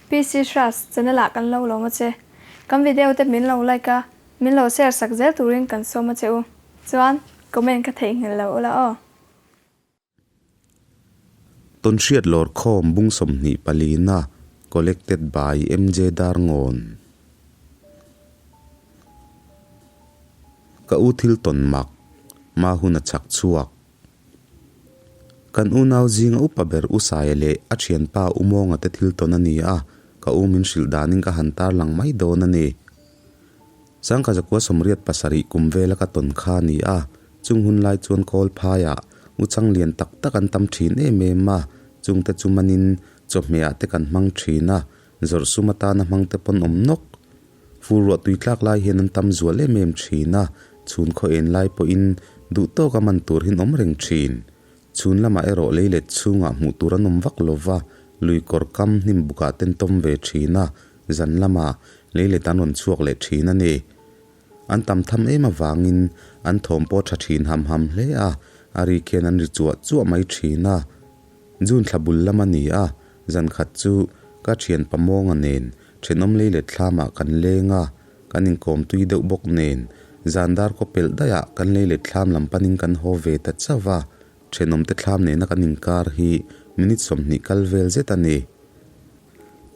PC Hras channel ah kan lo lawm a che. Kan video te min lo like a, min lo share sak zel turin kan sawm a che u. Chuan comment ka theihnghilh lo ula aw. Tawnhriat lawrkhawm bung 24 na Collected by MJ Darngawn. Ka u thil tawn mak, ma hun a chak chhuak. Kan unau zinga upa ber U Saia leh a thianpa U Mawnga te thil tawn a ni a, ka u min hrilh danin ka han tarlang mai dawn a ni. Sangkha zakua 87 kum vela ka tawn kha a ni a, Chung hun lai chuan kawl phaiah u chang lian tak tak an tam thin em em a, chungte chu manin chawhmehah te kan hmang thin a, zawrh sum atana hmang te pawn awm nawk. Fur ruah tui tlak lai hian an tam zual em em thin a, chhun khaw en lai pawhin duh tawka man tur hin awm reng thin. Chhun lamah erawh lei let chhungah hmuh tur an awm vak lova, lui kawr kam hnim bukah ten tawm ve thin a, zan lamah lei let an rawn chhuak leh thin a ni. An tam tham em avangin an thawm pawh tha thin ham ham hle a, a ri khian an ri chuah chuah mai thin a. June thla bul lam a ni a, zan khat chu ka thian Pamawnga nen thenawm lei let thlamah kan leng a, kan inkawm tui deuh bawk nen zan dar kaw pelh daihah kan lei let thlam lam panin kan haw ve ta chauh a, thenawmte thlam nena kan inkar hi minute 20 kal vel zet a ni.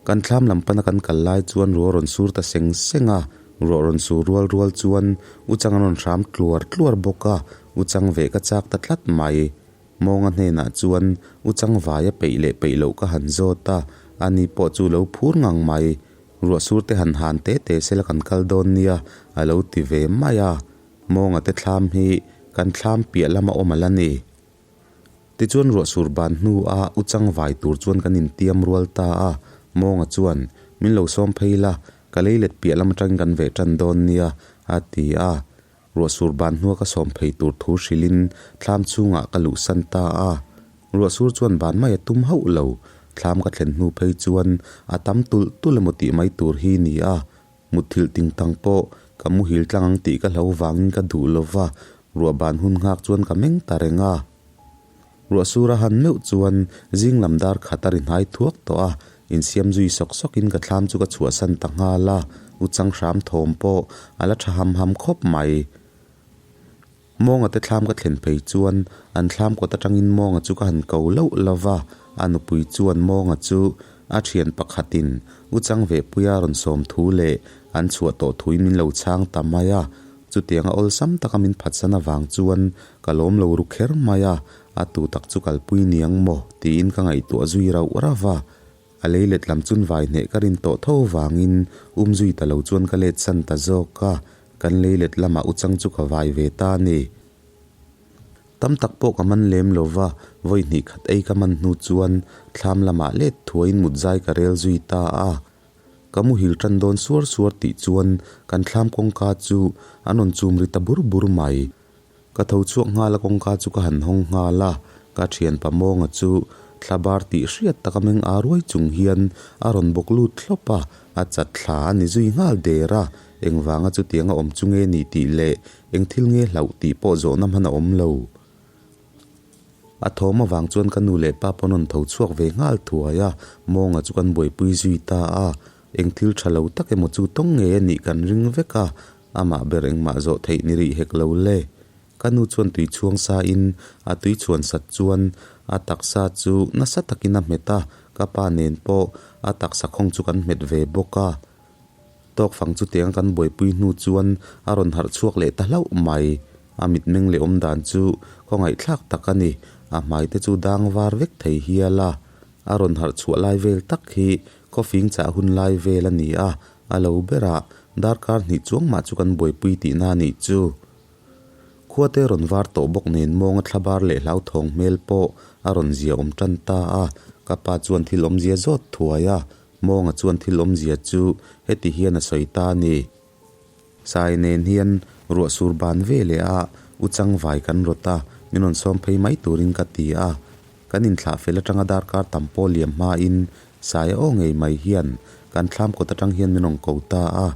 Kan thlam lam pana kan kal lai chuan ruah rawn sur ta seng seng a, ruah rawn sur rual rual chuan u chang an rawn hram tluar tluar bawk a, u chang veh ka chak ta tlat mai. Mawnga hnenah chuan u chang vai a peih leh peih loh ka han zawt a, ani pawh chu lo phur ngang mai. Ruah sur te han han te te sela kan kal dawn nia a lo ti ve mai a, Mawnga te thlam hi kan thlam piah lama awm a la ni. Tichuan ruah sur ban hnu a u chang vai tur chuan kan intiam rual ta a, Mawnga chuan, Min lo sawm phei la, ka lei let piah lam atangin kan veh tan dawn nia, a ti a. Ruah sur ban hnua ka sawm phei tur thu hrilhin thlam chhungah ka luhsan ta a. Ruah sur chuan ban mai a tum hauh lo, thlam ka thlen hnu phei chuan a tam tulh tulh emaw tih mai tur hi ni a. Mutthilh ting tang pawh ka muhil tlang ang tih ka hlo vangin ka duh lo va, ruah ban hun nghak chuan ka meng ta reng a. Ruah sur a han meuh chuan zing lam dar khat a ri hnai thuak tawh a, insiam zui sawk sawkin ka thlam chu ka chhuahsan ta nghal a, u chang hram thawm pawh a la tha ham ham khawp mai. Mawnga te thlam ka thlen phei chuan an thlam kawt atangin Mawnga chu ka han ko loh lo va, a nupui chuan Mawnga chu a thian pakhatin U Changvehpuia rawn sawm thu leh an chhuah tawh thuin min lo chhang ta mai a, chutianga awlsam taka min phatsan avang chuan ka lawm lo ru kher mai a, a tu tak chu kalpui niang maw tiin ka ngaihtuah zui rauh rauh va. A lei let lam chun vai hneh ka rin tawh tho vangin um zui ta lo chuan ka let san ta zawk a, kan lei let lamah u chang chu ka vai ve ta a ni. Tam tak pawh ka man lem lo va, vawi hnih khat ei ka man hnu chuan thlam lamah let thuaiin mut zai ka rel zui ta a. Ka muhil tan dawn suar suar tih chuan kan thlam kawngka chu an rawn chum ri ta bur bur mai. Ka tho chhuak nghal a kawngka chu ka han hawng nghal a, ka thianpa Mawnga chu thla bar tih hriat taka meng a ruai chung hian a rawn bawk lut thlawp a, a chat thla a ni zui nghal der a, engvanga chutianga awm chu nge ni tih leh eng thil nge hlauh tih pawh zawhna hman a awm lo. A thawm avang chuan ka nu leh pa pawn rawn tho chhuak ve nghal thuai a, Mawnga chu kan buaipui zui ta a, eng thil tha lo tak emaw chu tawng ngei a nih kan ring vek a, Amah ber engmah zawh theih ni rih hek lo le. Ka nu chuan tui chhuang sa in a tui chhuan sat chuan a taksa chu nasa takin a hmet a, ka pa nen pawh a taksa khawng chu kan hmet ve bawk a. Tawk fang chu tiang kan buaipui hnu chuan a rawn harh chhuak leh ta hlauh mai. A mitmeng leh awm dan chu khawngaihthlak tak a ni, a hmai te chu dang var vek thei hial a. A rawn harh chhuah lai vel tak hi khawfing chah hun lai vel a ni a, A lo berah darkar hnih chuang mah chu kan buaipui tihna a nih chu. Khuate rawn var tawh bawk nen mawnga thla bar leh hlauthawng hmel pawh a rawn zia awm tan ta a, ka pa chuan thil awmzia zawt thuai a, mawnga chuan thil awmzia chu heti hian a sawi ta a ni. Sai nen hian ruah sur ban ve leh a, u changvai kan rawt a, min rawn sawm phei mai turin ka ti a. Kan inthlah fel atanga darkar tam pawh liam hmain Saia aw ngei mai hian kan thlam kawt atang hian min rawn ko ta a,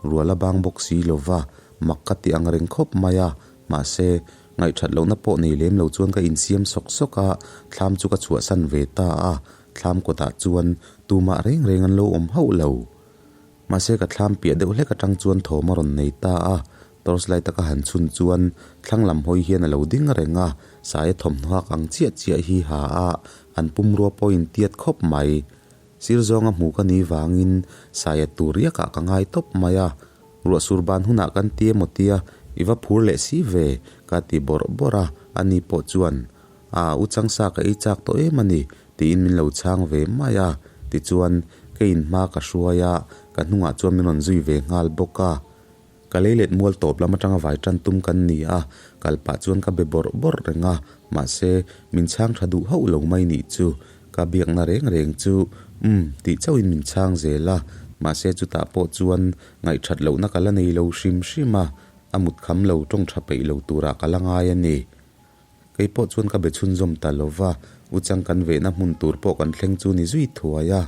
rual a bang bawk si lo va, mak ka ti ang reng khawp mai a, mahse, ngaihthat lohna pawh nei lem lo chuan ka insiam sawk sawk a, thlam chu ka chhuahsan ve ta a. Thlam kawtah chuan tumah reng reng an lo awm hauh lo. Mahse ka thlam piah deuh hlek atang chuan thawm a rawn nei ta a, torch light a ka han chhun chuan thlang lam hawi hian a lo ding reng a, saia thawmhnaw hak ang chiah chiah hi ha a, an pumrua pawh in tiat khawp mai. Sir zawnga hmu ka ni vangin saia tur riakah ka ngai tawp mai a, ruah sur ban hunah kan ti emaw tia i va phur leh si ve ka ti bawrh bawrh a, ani pawh chuan A, u changsa ka ei chak tawh em a ni, tiin min lo chhang ve mai a. Tichuan, ka in hma ka hruai a, ka hnungah chuan min rawn zui ve nghal bawk a. Ka lei let mual tawp lam atanga vai tan tum kan ni a, kal pah chuan ka be bawrh bawrh reng a, mahse, min chhang tha duh hauh lo mai nih chu. Ka biakna reng reng chu, umm, tih chauhin min chhang zel a, mahse chutah pawh chuan ngaihthat lohna ka la nei lo hrim hrim a, a mut kham lo tawng tha peih lo turah ka la ngai a ni. Kei pawh chuan ka be chhunzawm ta lo va, u chang kan vehna hmun tur pawh kan thleng chu ni zui thuai a.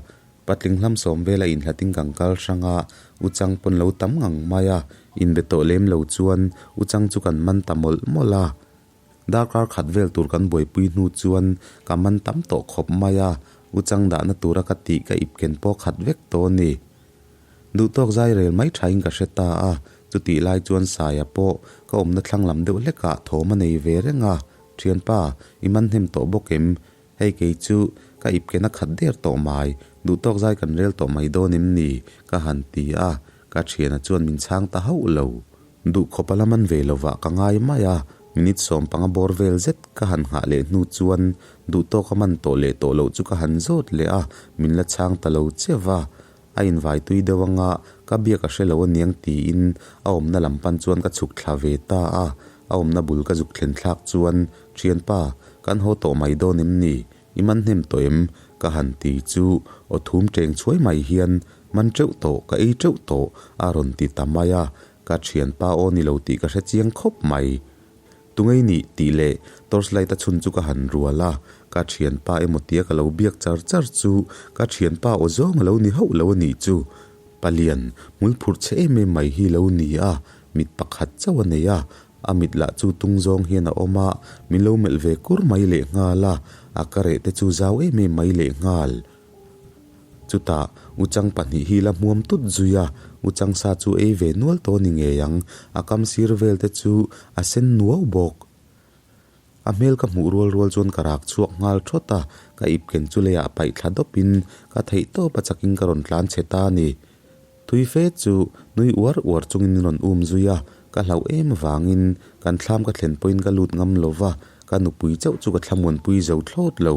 Patling hlam sawm vela inhlatin kan kal hrang a, u chang pawn lo tam ngang mai a, inbe tawh lem lo chuan u chang chu kan man ta mawlh mawlh a. Darkar khat vel tur kan buaipui hnu chuan ka man tam tawh khawp mai a, u chang dahna tura ka tih ka ip ken pawh khat vek tawh a ni. Duhtawk zai rel mai thain ka hre ta a, chutih lai chuan Saia pawh ka awmna thlang lam deuh hlekah thawm a nei ve reng a, Thianpa, i man hnem tawh bawk em? Hei kei chu ka ip ken a khat der tawh mai, duhtawk zai kan rel tawh mai dawn em ni? ka han ti a, ka thiana chuan min chhang ta hauh lo. Duh khawp a la man ve lovah ka ngai mai a, minute 15 bawr vel zet ka han nghah leh hnu chuan duhtawk a man tawh leh tawh loh chu ka han zawt leh a, min la chhang ta lo che va. A invai tui deuh anga ka biak a hre lo aniang tiin a awmna lam pan chuan ka chhuk thla ve ta a, a awmna bul ka zuk thlen thlak chuan, Thianpa, kan haw tawh mai dawn em ni? I man hnem tawh em? Ka han ti chu aw thum teng chhuai mai hian, Man teuh tawh, ka ei teuh tawh, a rawn ti ta mai a, ka thianpa aw ni lo tih ka hre chiang khawp mai. Tungei nih tih leh torchlight a chhun chu ka han rual a, ka thianpa emaw tia ka lo biak char char chu ka thianpa aw zawng a lo ni hauh lo a nih chu. Palian, hmul phurh chhe em em mai hi lo ni a, mit pakhat chauh a nei a, a mit lah chu tung zawng hian a awm a, min lo melh ve kur mai lehnghal a, a ka reh te chu zau em em mai lehnghal. Chutah, Uchang pahnih hi la hmuam tut zui a, Uchang sa chu ei ve nual tawh ni ngei ang, a kam sir vel te chu a sen nuau bawk. A hmel ka hmuh rual rual chuan ka rak chhuak nghal thawt a, ka ip ken chu leiah paih thla dawpin ka theih tawp a chakin ka rawn tlan chhe ta a ni. Tui fe chu nui uar uar chungin min rawn um zui a, ka hlauh em avangin kan thlam ka thlen pawhin ka lut ngam lo va, ka nupui chauh chu ka thlamuanpui zo thlawt lo.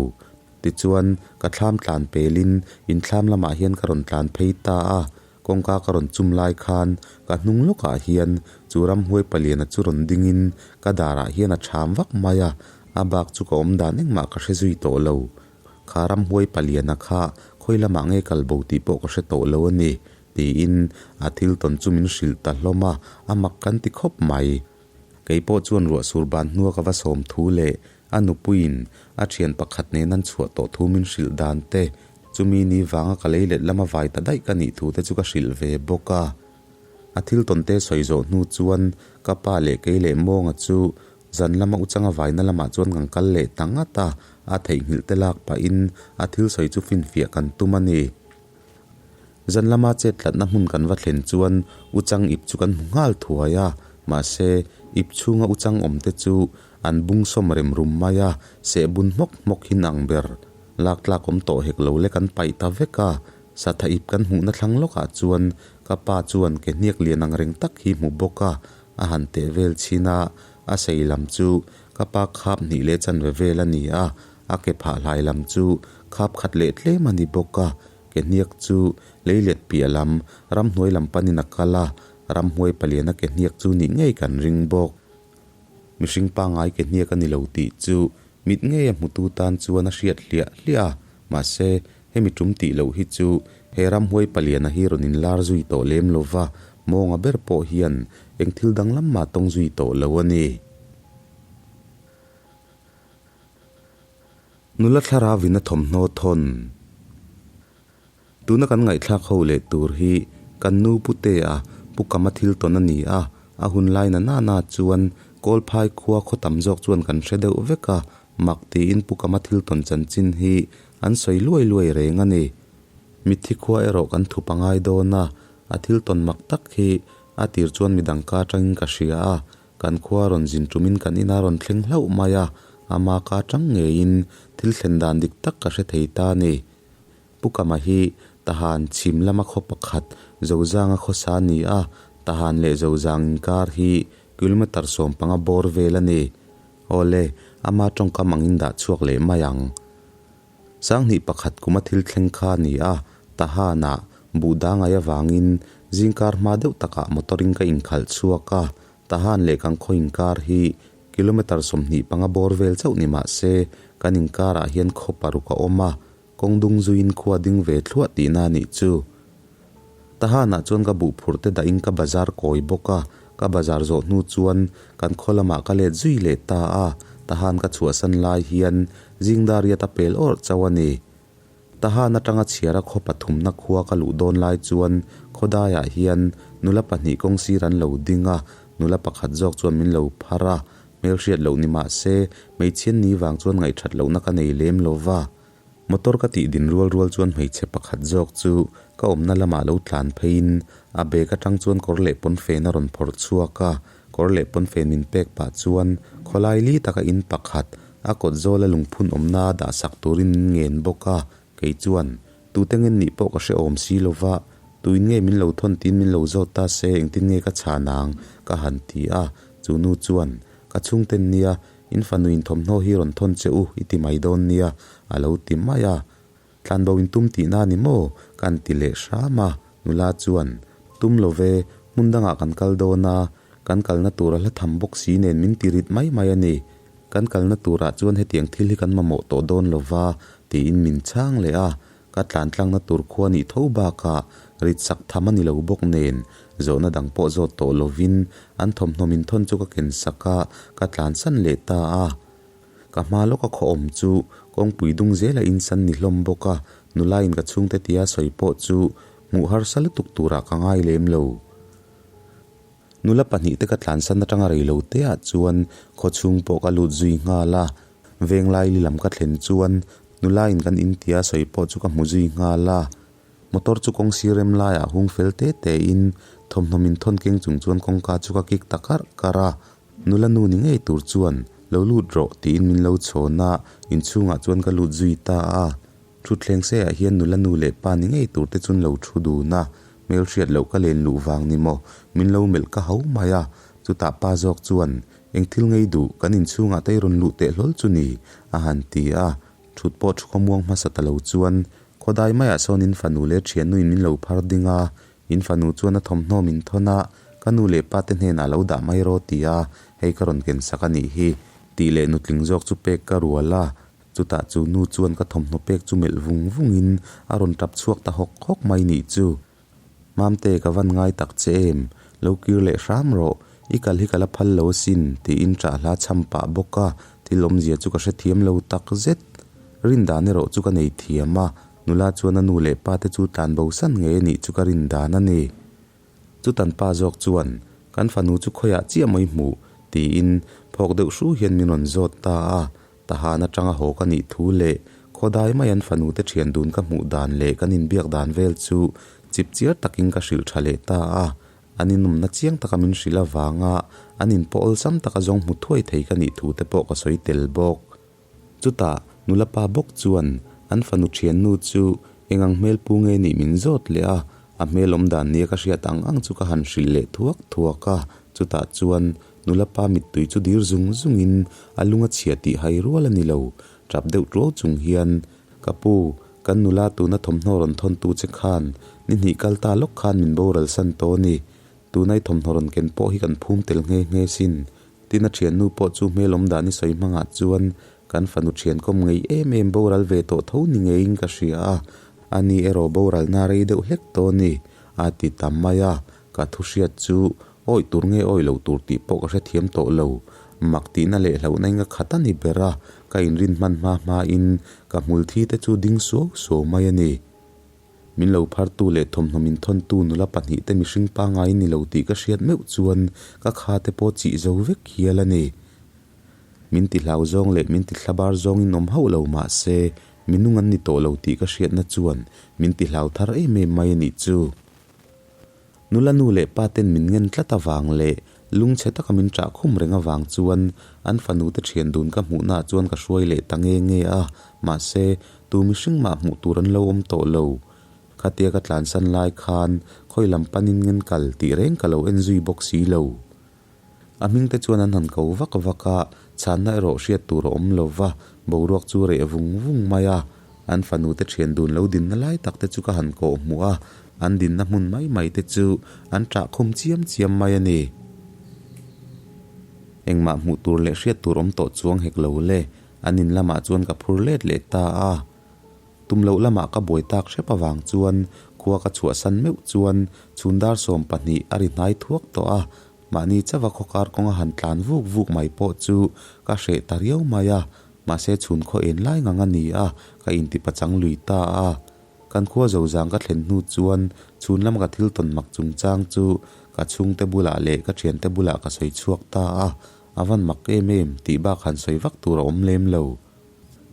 Tichuan, ka thlam tlan pelin inthlam lamah hian ka rawn tlan phei ta a, kawngka ka rawn chum lai khan ka hnung lawkah hian chu ramhuai paliana chu rawn dingin ka darah hian a cham vak mai a, a bak chu ka awm dan engmah ka hre zui tawh lo. Kha ramhuai paliana kha khawi lamah nge kal bo tih pawh ka hre tawh lo a ni, tiin a thil tawn chu min hrilh ta hlawm a, a mak kan ti khawp mai. Kei pawh chuan ruah sur ban hnua ka va sawm thu leh a nupuiin a thian pakhat nen an chhuah tawh thu min hrilh dan te, chumi ni vanga ka lei let lama vai ta daih ka nih thu te chu ka hrilh ve bawk a. A thil tawn te sawi zawh hnu chuan ka pa leh kei leh Mawnga chu zan lama Uchanga vaina lamah chuan kan kal leh ta ngat a, a theihnghilh te lak pahin a thil sawi chu finfiah kan tum a ni. Zan lama chet tlatna hmun kan va thlen chuan Uchang ip chu kan hmu nghal thuai a, mahse ip chhunga Uchang awm te chu an bung sawm rem rum mai a, seh bun hmawk hmawk hin ang ber. Lak tlak awm tawh hek lo le kan paih ta vek a, satha ip kan hmuhna thlang lawkah chuan ka pa chuan ke hniak lian ang reng tak hi hmu bawk a, a han teh vel chhin a, a sei lam chu ka pa khap hnih leh chanve vel a ni a, a ke phah hlai lam chu khap khat leh tlem a ni bawk a, ke hniak chu lei let piah lam ramhnuai lam panin a kal a, ramhnuai paliana ke hniak chu nih ngei kan ring bawk. Mihring pangngai ke hniak a ni lo tih chu mit ngei a hmutu tan chuan a hriat hliah hliah a, mahse hemi tum tih loh hi chu he ramhuai paliana hi rawn inlar zui tawh lem lo va, mawnga ber pawh hian eng thil danglam mah tawng zui tawh lo a ni. Nula thlarauin a thawmhnaw thawn. Tuna kan ngaihthlak ho leh tur hi kan nu Putea Pu Kama thil tawn a ni a, a hun lai na nana chuan Kawlphai khua khaw tam zawk chuan kan hre deuh vek a, mak tiin Pu Kama thil tawn chanchin hi an sawi luai luai reng a ni. Mitthi khua erawh kan thup a ngai dawn a, a thil tawn mak tak hi a tir chuan midang ka atangin ka hria a, kan khua rawn zin tumin kan ina rawn thleng hlauh mai a, ama ka atang ngeiin thil thlen dan dik tak ka hre thei ta a ni. Pu Kama hi Tahan chhim lama khaw pakhat Zozanga khawsa a ni a, Tahan leh Zozang inkar hi kilometre 15 bawr vel a ni. Awle, ama tawngkam angin dah chhuak leh mai ang. Sanghnih pakhat kuma thil thleng kha a ni a, Tahan-ah buh dangai avangin zingkar hma deuh takah motor-in ka inkhalh chhuak a, Tahan leh kan khaw inkar hi kilometre 25 bawr vel chauh ni mah se kan inkarah hian khaw paruk a awm a, Kawng dung zuiin khua ding ve thluah tihna a nih chu. Tahanah chuan ka buh phurh te dahin ka bazar kawi bawk a, ka bazar zawh hnu chuan kan khaw lamah ka let zui leh ta a, Tahan ka chhuahsan lai hian zingdar riat a pel awrh chauh a ni. Tahan atanga chhiara khaw pathumna khua ka luh dawn lai chuan khawdaiah hian nula pahnih kawng sir an lo ding a, nula pakhat zawk chuan min lo phar a, hmelhriat loh ni mah se hmeichhian ni vang chuan ngaihthat lohna ka nei lem lo va. Motor ka tih din rual rual chuan hmeichhe pakhat zawk chu ka awmna lamah lo tlan pheiin a bag atang chuan kawr leh pawnfen a rawn phawrh chhuak a, kawr leh pawnfen min pek pah chuan khawlai li taka in pakhat a kawt zawla lungphun awmna a dah sak turin min ngen bawk a, kei chuan tute ngen nih pawh ka hrehawm si lova, tuin nge min lo thawn tiin min lo zawt ta se engtin nge ka chhan ang ka han ti a, chu nu chuan ka chhungten nia In fanu in thawmhnaw hi rawn thawn che u i ti mai dawn nia, a lo ti mai a. Tlanbo in tum tihna a ni maw? Ka an ti leh hram a. Nula chuan, Tum lo ve, hmun dangah kan kal dawn a, kan kalna tur a hla tham bawk si nen min ti rit mai mai a ni. Kan kalna turah chuan hetiang thil hi kan mamawh tawh dawn lo va, tiin min chhang leh a. Ka tlan tlangna tur khua nih tho bakah rit sak tham a ni lo bawk nen, zawhna dang pawh zawt tawh lovin an thawmhnaw min thawn chu ka ken sak a, ka tlansan leh ta a. Ka hma lawka khaw awm chu kawngpui dung zela insan ni hlawm bawk a, nulain ka chhungte tia sawi pawh chu hmuh harsa lutuk turah ka ngai lem lo. Nula pahnihte ka tlansan atanga rei lo te ah chuan khawchhung pawh ka lut zui nghal a, Venglai li lam ka thlen chuan nula in kan in tia sawi pawh chu ka hmu zui nghal a, motor chu kawng sir rem laiah hung fel te te in thawmhnaw min thawn keng chung chuan kawngka chu ka kik ta karh karh a, nula nu ni ngei tur chuan lo lut rawh tiin min lo chhawn a, inchhungah chuan ka lut zui ta a. Thutthleng seiah hian nula nu leh pa ni ngei tur te chuan lo thu dun a, hmelhriat loh ka len luh vang ni maw, min lo melh ka ho mai a, chutah pa zawk chuan eng thil ngei duh kan inchhungah te i rawn luh teh hlawl chu ni a han ti a, thut pawh thu khawmuang hmasa ta lo chuan khawdai maiah sawn in fanu leh thiannuin min lo phar ding a, in fanu chuan a thawmhnaw min thawn a, ka nu leh pa te hnenah lo dah mai rawh ti a, hei ka rawn ken sak a nih hi tih leh nutling zawk chu pek ka rual a. Chutah chu nu chuan ka thawmhnaw pek chu melh vung vungin a rawn tap chhuak ta hawk hawk mai nih chu. Mamte ka van ngai tak che em? Lo kir leh hram rawh, i kal hi ka la phal lo asin tiin ṭah hla chham pah bawk a, thil awmzia chu ka hrethiam lo tak zet. Rindan erawh chu ka nei thiam a, nula chuan a nu leh pa te chu tlan bo san ngei a nih chu ka rindan a ni. Chutan pa zawk chuan, Kan fanu chu khawiah chiah maw i hmuh? tiin phawk deuh hru hian min rawn zawt ta a. Tahan atanga haw ka nih thu leh khawdai mai an fanu te thian dun ka hmuh dan leh kan inbiak dan vel chu chip chiar takin ka hrilh tha leh ta a. An inawmna chiang taka min hrilh avanga an inpawh awlsam taka zawng hmu thuai thei ka nih thu te pawh ka sawi tel bawk. Chutah nula pa bawk chuan an fanu thiannu chu eng ang hmel pu nge nih min zawt leh a, a hmel awm dan nia ka hriat ang ang chu ka han hrilh leh thuak thuak a, chutah chuan nula pa mittui chu dir zung zungin a lung a chhia tih hai rual a ni lo, tap deuh tuau chung hian, Ka pu, kan nula tuna thawmhnaw rawn thawntu che khan ni hnih kal ta lawk khan min boral san tawh a ni, tuna i thawmhnaw rawn ken pawh hi kan phum tel nghe nghe sin, Tin a thiannu pawh chu hmel awm dan i sawi hmangah chuan kan fanu thian kawm ngei em em boral ve tawh tho ni ngeiin ka hria a, ani erawh boralna rei deuh hlek tawh a ni, a ti ta mai a, ka thu hriat chu awih tur nge awih loh tur tih pawh ka hrethiam tawh lo, mak tihna leh hlauhna in ka khat a ni ber a, ka inrin hman hma hmain ka hmul thi te chu ding suau suau mai a ni. Min lo phartu leh thawmhnaw min thawntu nula pahnihte mihring pangngai ni lo tih ka hriat meuh chuan ka kha te pawh chih zo vek hial a ni. Min ti hlau zawng leh min ti thlabar zawngin awm hauh lo mah se, Minung an ni tawh lo tih ka hriatna chuan min ti hlau thar em em mai a nih chu. Nula nu leh pa ten min ngen tlat avang leh lungchhe taka min ṭah khum reng avang chuan an fanu te ṭhian dun ka hmuhnaah chuan ka hruai leh ta nge nge a, mahse, tu mihring mah hmuh tur an lo awm tawh lo. Khatia ka tlansan lai khan khawi lam panin ngen kal tih reng ka lo en zui bawk si lo. A hming te chuan an han ko vak vak a, chhanna erawh hriat tur a awm lo va, boruak chu reh vung vung mai a. An fanu te thian dun lo dinna lai tak te chu ka han kawh hmuh a, an dinna hmun mai mai te chu an ṭah khum chiam chiam mai a ni. Engmah hmuh tur leh hriat tur awm tawh chuang hek lo le, an in lamah chuan ka phur let leh ta a. Tum loh lamah ka buai tak hrep avang chuan khua ka chhuahsan meuh chuan chhun dar 12 a ri hnai thuak tawh a, mahni chauha khawkar kawnga han tlan vuk vuk mai pawh chu ka hreh ta riau mai a, mahse chhun khaw en lai ngang a ni a, ka intipachang lui ta a. Kan khua zozang ka thlen hnu chuan chhun lama ka thil tawn mak chungchang chu ka chhungte bulah leh ka thiante bulah ka sawi chhuak ta a, a van mak em em tih bak han sawi vak tur a awm lem lo.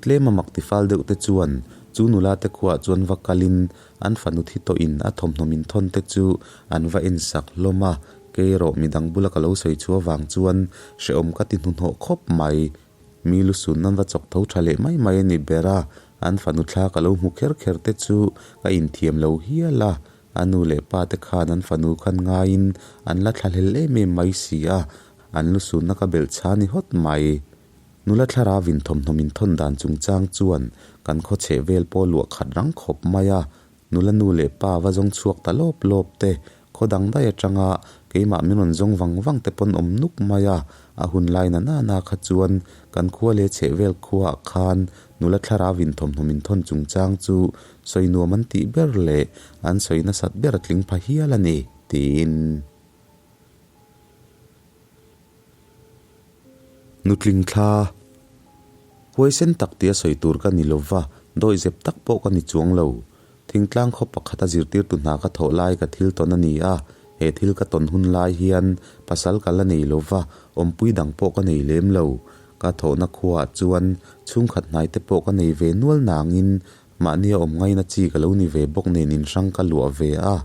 Tlem a mak ti fal deuh te chuan chu nula te khuaah chuan va kalin an fanu thi tawhin a thawmhnaw min thawn te chu an va en sak hlawm a, kei erawh midang bula ka lo sawi chhuah avang chuan hrehawm ka ti hnuhnawh khawp mai. Mi lusun an va chawk tho tha leh mai mai a ni ber a, an fanu thla ka lo hmu kher kher te chu ka inthiam lo hial a, a nu leh pa te khan an fanu khan ngaiin an la thlahlel em em mai si a, an lusunna ka belh chha ni hawt mai. Nula thlarau in thawmhnaw min thawn dan chungchang chuan kan khaw chheh vel pawh luah khat rang khawp mai a, nula nu leh pa va zawng chhuak ta lawp lawp te, khaw dang daih atanga keimah min rawn zawng vang vang te pawn awm nuk mai a, a hun lai na nana kha chuan kan khua leh chheh vel khuaah khan nula thlarau in thawmhnaw min thawn chungchang chu sawi nuam an tih ber leh an sawi nasat ber a tling pha hial a ni, tiin. Nutling thla huaisen tak tia sawi tur ka ni lova, dawihzep tak pawh ka ni chuang lo. Thingtlang khaw pakhata zirtirtu hna ka thawh lai ka thil tawn a ni a, he thil ka tawn hun lai hian pasal ka la nei lova, awmpui dang pawh ka nei lem lo. Ka thawhna khuaah chuan chhungkhat hnaite pawh ka nei ve nual nangin Mahnia awm ngaina chi ka lo ni ve bawk nen in hrang ka luah ve a,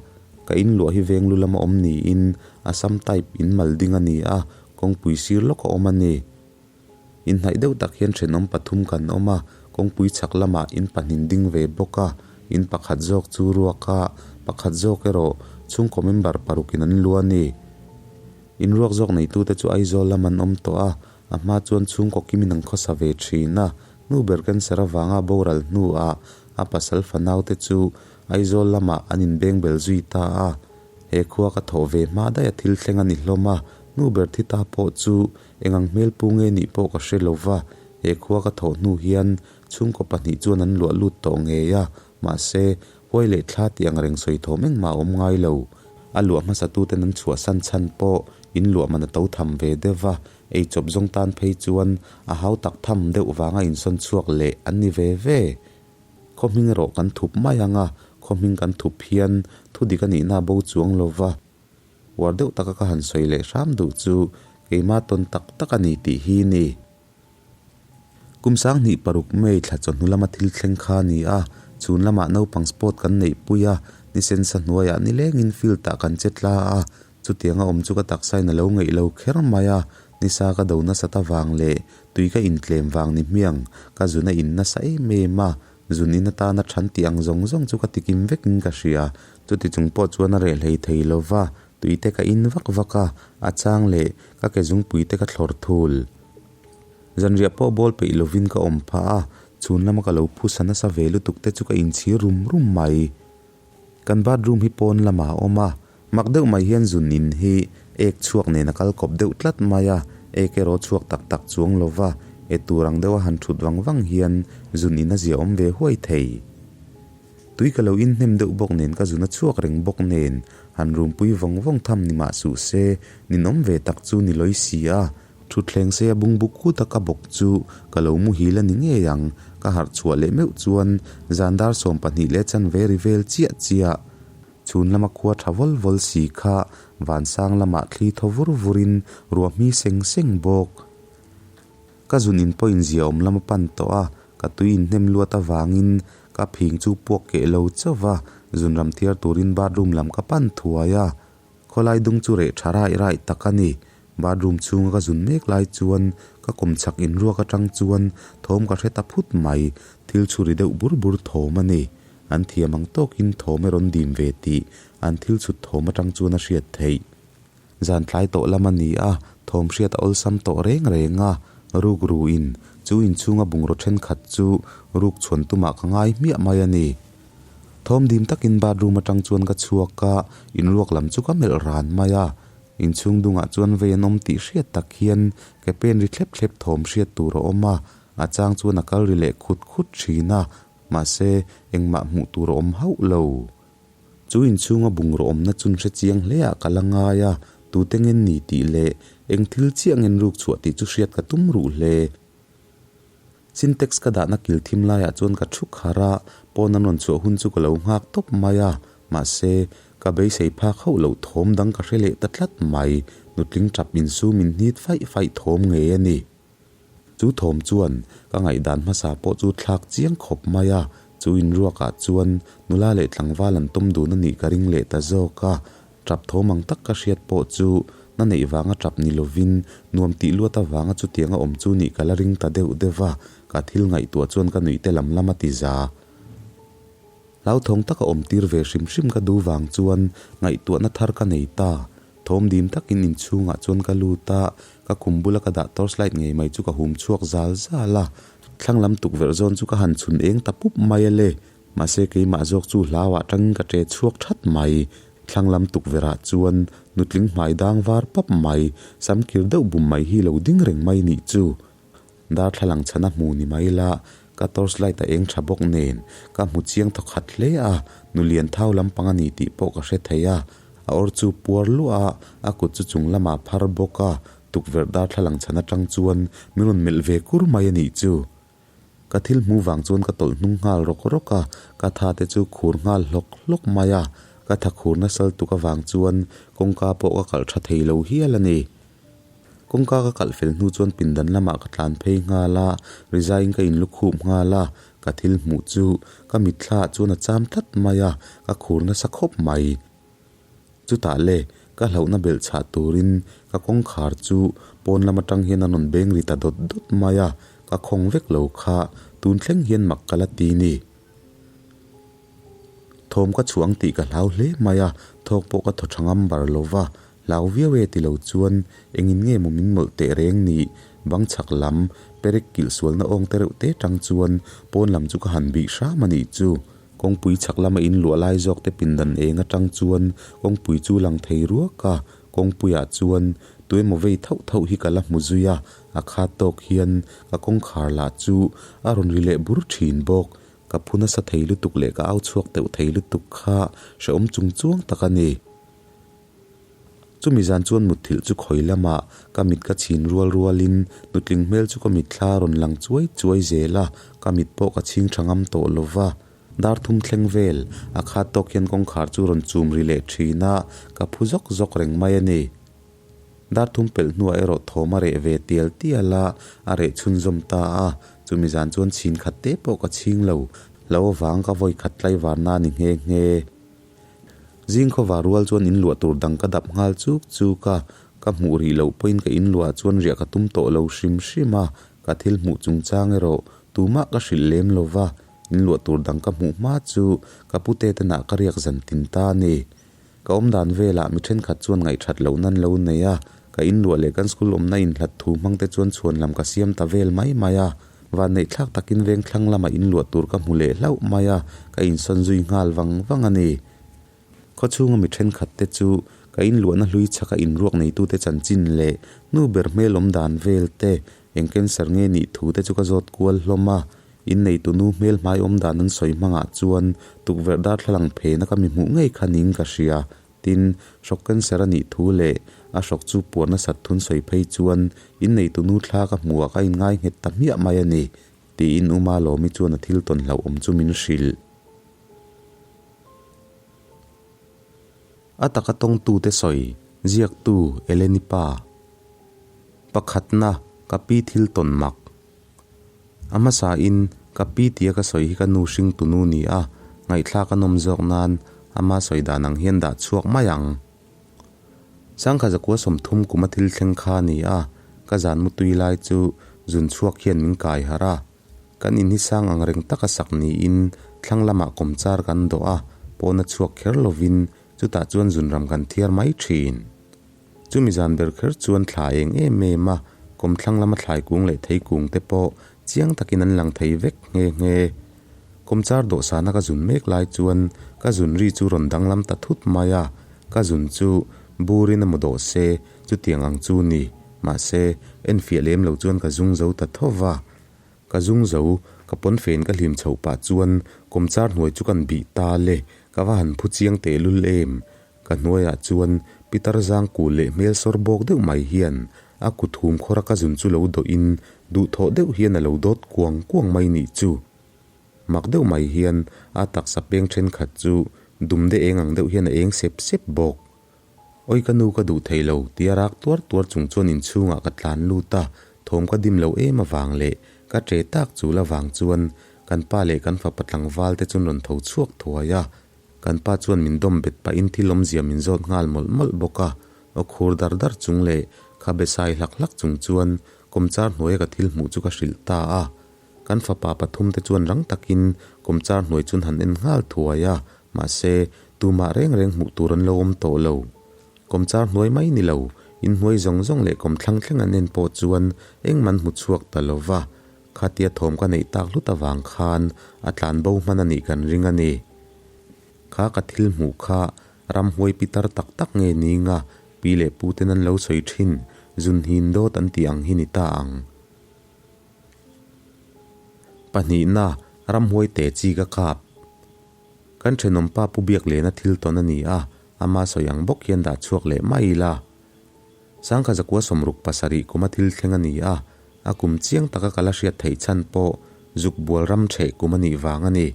ka in luah hi veng lu lama awm niin Assam type in mal ding a ni a, kawngpui sir lawk a awm a ni. Inhnaih deuh tak hian thenawm pathum kan awm a, kawngpui chhak lamah in pahnin ding ve bawk a, in pakhat zawk chu ruak a, pakhat zawk erawh chhungkaw member parukin an luah a ni. In ruak zawk neitute chu Aizawl lam an awm tawh a, a hma chuan chhungkaw kimin an khawsa ve thin a, Nu ber cancer avanga boral hnuah a pasal fanaute chu Aizawl lamah an inbeng bel zui ta a. He khua ka thawh ve hma daih a thil thleng a ni hlawm a, nu ber thi ta pawh chu eng ang hmel pu nge nih pawh ka hre lo va. He khua ka thawh hnu hian chhungkaw pahnih chuan an luah lut tawh ngei a, mahse, huai leh thla tih ang reng sawi thawm engmah a awm ngai lo. A luah hmasatuten an chhuahsan chhan pawh in luah man a to tham ve deuh va, Ei chawp zawng tan phei chuan a hau tak tham deuh vanga insawn chhuak leh an ni ve ve. Khaw hming erawh kan thup mai ang a, khaw hming kan thup hian thu dik a nihna a bo chuang lo va. Uar deuh taka ka han sawi leh hram duh chu keimah tawn tak tak a ni tih hi ni. Kum 2006 May thla chawhnu lama thil thleng kha a ni a, chhun lamah naupang sport kan neihpui a, ni sensa hnuaiah nilengin field-ah kan che tla a, Chutianga awm chu ka taksain a lo ngeih lo kher mai a, nisa ka do nasat avang leh tui ka intlem vang ni hmiang, ka zun a in nasa em em a, zun in atana than tih ang zawng zawng chu ka tikim vekin ka hria. Chuti chung pawh chuan a reh hlei thei lo va, tui te ka in vak vak a, a chang leh ka ke zungpui te ka thlawr thul. Zanriah pawh bawl peih lovin ka awm phah a, chhun lama ka lo phusa nasa ve lutuk te chu ka inchhir rum rum mai. Kan bathroom hi pawn lamah a awm a, mak deuh mai hian zun in hi ek chhuak nen a kal kawp deuh tlat mai a, ek erawh chhuak tak tak chuang lo va, e tur ang deuha han thut vang vang hian zun in a zia awm ve huai thei. Tui ka lo in hnem deuh bawk nen ka zun a chhuak reng bawk nen han rumpui vawng vawng tham ni mah suh se, ninawm ve tak chu ni lawi si a, Thutthleng sei a bungbu kut a ka bawk chu ka lo muhil a ni ngei ang, ka harh chhuah leh meuh chuan zan dar 12 leh chanve ri vel chiah chiah. Chhun lama khua tha vawl vawl si kha vansang lamah thli thaw vur vurin ruah hmi seng seng bawk. Ka zun in pawhin zia awm lama pan tawh a. Ka tui inhnem luat avangin ka phing chu puak keh lo chauh va, zunram thiar turin bathroom lam ka pan thuai a. Khawlai dung chu reh tha raih raih tak a ni. Bathroom chhunga ka zun mek lai chuan ka kawmchhak inruak atang chuan thawm ka hre ta phut mai, thil chhuri deuh bur bur thawm a ni. An thiam ang tawkin thawm e rawn dim ve tih an thil chhut thawm atang chuan a hriat theih. Zan tlai tawh lam a ni a, thawm hriat a awlsam tawh reng reng a, ruk ruin chu inchhunga bungraw thenkhat chu ruk chhuan tumah ka ngai hmiah mai a ni. Thawm dim takin bathroom atang chuan ka chhuak a, inruak lam chu ka melh ran mai a. Inchhung dungah chuan vei an awm tih hriat tak hian ke pen ri thlep thlep thawm hriat tur a awm a, a chang chuan a kal ri leh khut khut thin a, mahse engmah hmuh tur a awm hauh lo. Chu inchhunga bungraw awmna chun hre chiang hle ah ka la ngai a, tute ngen ni tih leh eng thil chiah ngen ruk chhuah tih chu hriat ka tum ruh hle. Sintex ka dahna kil thim laiah chuan ka thu khar a, pawn an rawn chhuah hun chu ka lo nghak tawp mai a, mahse, ka beisei phak hauh loh thawm dang ka hre leh ta tlat mai, nutling tap insum inhnit faih faih thawm ngei a ni. Chu thawm chuan ka ngaihdan hmasa pawh chu thlak chiang khawp mai a, chu inruakah chuan nula leh tlangval an tawm dun a nih ka ring leh ta zawk a, Tap thawm ang tak ka hriat pawh chu na neih vanga tap ni lovin nuam tih luat avanga chutiang a awm chu nih ka la ring ta deuh deuh a, ka thil ngaihtuah chuan ka nuih te lam lam a ti za. Hlauthawng taka awm tir ve hrim hrim ka duh vang chuan ngaihtuahna thar ka nei ta. Thawm dim takin inchhungah chuan ka lut a, ka khum bula ka dah torchlight ngei mai chu ka hum chhuak zal zal a, thlang lam tukverh zawn chu ka han chhun eng ta pup mai a le. Mahse keimah zawk chu hlauah tangin ka ṭe chhuak ṭhat mai. Thlang lam tukverhah chuan nutling hmai dang var pap mai, sam kir deuh bum mai hi lo ding reng mai nih chu. Darthlalang chhana hmu ni mai la, ka torch light a eng tha bawk nen, ka hmu chiang thaw khat hle a, nulian thau lampang a ni tih pawh ka hre thei a. A awr chu puar luah a, a kut chu chung lamah phar bawk a, tukverh darthlalang chhan atang chuan min rawn melh ve kur mai a nih chu. Ka thil hmuh vang chuan ka tawlh hnung nghal rawk rawk a, ka tha te chu khur nghal hlawk hlawk mai a, ka tha khur nasal tuk avang chuan kawngka pawh ka kalh tha thei lo hial a ni. Kawngka ka kalh fel hnu chuan pindan lamah ka tlan phei nghal a, rizaiin ka inlu khup nghal a, ka thil hmuh chu ka mitthla ah chuan a cham tlat mai a, ka khur nasa khawp mai. Chutah le, ka hlauhna belh chhah turin ka kawngkhar chu pawn lam atang hian a rawn beng ri ta dawt dawt mai a, ka khawng vek lo kha tun thleng hian mak ka la ti ni. Thawm ka chhuah ang tih ka hlau hle mai a, thawk pawh ka thaw tha ngam bar lo va, hlau viau e ti lo chuan engin nge maw min mawlh teh reng ni, bang chhak lam perek kilh sualna awng te reuh te tang chuan pawn lam chu ka han bih hram a nih chu. Kawngpui chhak lama in luah lai zawk te pindan eng atang chuan kawngpui chu lang thei ruak a, kawngpuiah chuan tuemaw vei thauh thauh hi ka la hmu zui a, a khat tawk hian ka kawngkhar lah chu a rawn ri leh bur thin bawk. Ka phu nasa thei lutuk leh ka au chhuak teuh thei lutuk kha hrehawm chung chuang tak a ni. Chumi zan chuan mutthilh chu khawi lamah ka mit ka chhin rual rualin nutling hmel chu ka mitthla a rawn lang chuai chuai zel a, ka mit pawh ka chhing tha ngam tawh lo va. Dar thum thleng vel a khat tawk hian kawngkhar chu rawn chum ri leh thin a, ka phu zawk zawk reng mai a ni. Dar thum pelh hnuah erawh thawm a reh ve tial tial a, a reh chhunzawm ta a, chumi zan chuan chhin khat te pawh ka chhing lo, lo avang ka vawi khat tlaivarna a ni nghe nghe. Zing khawva rual chuan in luah tur dang ka dap nghal chuk chuk a, ka hmuh rih loh pawhin ka in luah chuan riah ka tum tawh lo hrim hrim a, ka thil hmuh chungchang erawh tumah ka hrilh lem lo va, in luah tur dang ka hmuh hma chu ka pute te nah ka riak zan tin ta a ni. Ka awm dan velah mi thenkhat chuan ngaihthat loh nan lo nei a, ka in luah leh kan school awmna inhlat thu hmang te chuan chhuan lam ka siam ta vel mai mai a. Vanneih thlak takin veng thlang lama in luah tur ka hmu leh hlauh mai a, ka insawn zui nghal vang vang a ni. Khaw chhunga mi thenkhat te chu ka in luahna hlui chhaka inruak neitute chanchin leh nu ber hmel awm dan vel te, eng cancer nge nih thu te chu ka zawt kual hlawm a. In neitu nu hmel hmai awm dan an sawi hmangah chuan tukverh darthlalang phena ka mi hmuh ngei kha ning ka hria. Tin, hrawk cancer a nih thu leh a hrawk chu puar nasat thun sawi phei chuan inneitu nu thla ka hmuh ah ka inngai nghet ta hmiah mai a ni, tiin U Malawmi chuan a thil tawn hlauhawm chu min hrilh. A taka tawngtute sawi, ziaktu Eleni pa. Pakhatna, ka pi thil tawn mak. A hmasain, Ka pi tia ka sawi hi ka nu hring tunu ni a, ngaihthlak a nawm zawk nan ama sawi dan ang hian dah chhuak mai ang. Sangkha zakua 30 kuma thil thleng kha a ni a, ka zan mutui lai chu zun chhuak hian min kai harh a. Kan in hi sang ang reng taka sak niin thlang lamah kawmchar kan dawh a, pawna chhuak kher lovin chutah chuan zunram kan thiar mai thin. Chumi zan ber kher chuan thla eng em em a, kawmthlang lama thlai kung leh thei kung te pawh chiang takin an lang thei vek nghe nghe. Kawmchar dawhsana ka zun mek lai chuan ka zun ri chu rawn danglam ta thut mai a, ka zun chu burin a maw dawh se chutiang ang chu ni. Mahse, enfiah lem lo chuan ka zung zo ta tho va. Ka zung zo, ka pawnfen ka hlim chhoh pah chuan kawmchar hnuai chu kan bih ta le, ka va han phu chiang tehlul em. Ka hnuaiah chuan Pitar zang kul leh hmel sawr bawk deuh mai hian a kut hum khawr a ka zun chu lo dawhin duhthawh deuh hian a lo dawt kuang kuang mai nih chu. Mak deuh mai hian a taksa peng thenkhat chu dumde eng ang deuh hian a eng sep sep bawk. Awi ka nu ka duh thei lo tia rak tuar tuar chung chuan inchhungah ka tlan lut a, thawm ka dim lo em avang leh ka ṭe tak chul avang chuan kan pa leh kan fapa tlangval te chuan rawn tho chhuak thuai a, Kan pa chuan min dawm bet pahin thil awmzia min zawt nghal mawlh mawlh bawk a, aw khur dar dar chung leh khabe sai hlak hlak chung chuan kawmchar hnuaia ka thil hmuh chu ka hrilh ta a. Kan fapa pathum te chuan rang takin kawmchar hnuai chuan han en nghal thuai a, mahse, tumah reng reng hmuh tur an lo awm tawh lo. Kawmchar hnuai mai ni lo, in hnuai zawng zawng leh kawmthlang thleng an en pawh chuan engmah an hmu chhuak ta lo va, Khatia thawm ka neih tak hlut avang khan a tlan bo hman a nih kan ring a ni. Kha ka thil hmuh kha ramhuai pitar tak tak nge ning a, pi leh pu ten an lo sawi thin, zun hin dawt an tih ang hi ni ta ang. Pahnihna, ramhuai te chi ka kap. Kan thenawmpa Pu Biaklena thil tawn a ni a, ama sawi ang bawk hian dah chhuak leh mai ila. Sangkha zakua 67 kuma thil thleng a ni a, a kum chiang taka ka la hriat theih chhan pawh zuk bual ram ṭheh kum a nih vang a ni.